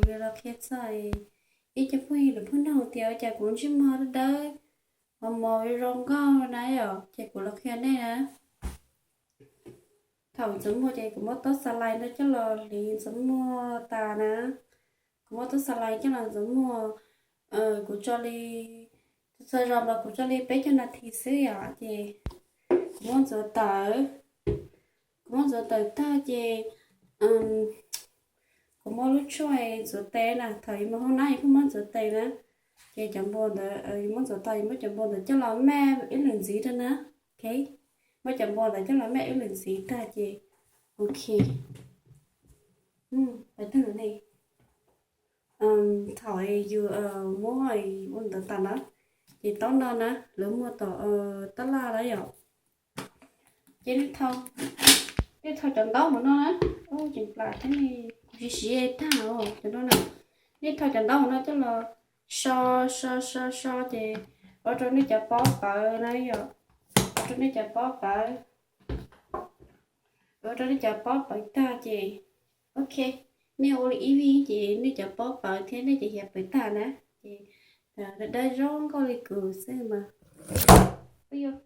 yuav los qhia txog ib co phooj ywg lwm phooj ywg tias ua cas kuv ntsej muag dawb dawb, mos mos zoo nkauj na yom, ces kuv los qhia nej na. Thaum ntxuav muag ces kuv muab taub xas lais no coj los hliv ntxuav muag tas na. Kuv muab taub xas lais coj los ntxuav muag, kuv tso li, txhua zaus mas kuv tso li peb caug nas this xwb yom, ces kuv muab ntxuav tawm, kuv muab ntxuav tawm tag ces kuv muab lub tshuaj ntxuav tes na, thaum yus mus hoob nab yus kuj muab ntxuav tes na, ces cov npua ntawd yus muab ntxuav tag yus muab cov npua ntawd coj los mej ib lwm ntxiv rau na, ok, muab cov npua ntawd coj los mej ib lwm ntxiv tag ces, ok, thaum yus muab ua ntawd tas na, ces taub no na lawv muag tom tab laj na yom. Ces nej thau cov ntaub mus no na, tseem plam thiab ne, kuv siv siv tag cov no na. Nej thau cov ntaub mus no coj los so so so so ces ua rau nej cov pob pawv na yom, ua rau nej cov pob pawv, ua rau nej cov pob pawv tag ces, ok, nej ua li ib vij ces nej cov pob pawv thiab nej cov hiav pawv tag na, ces dawb zoo nkauj li kuv xwb mas. Peb yuav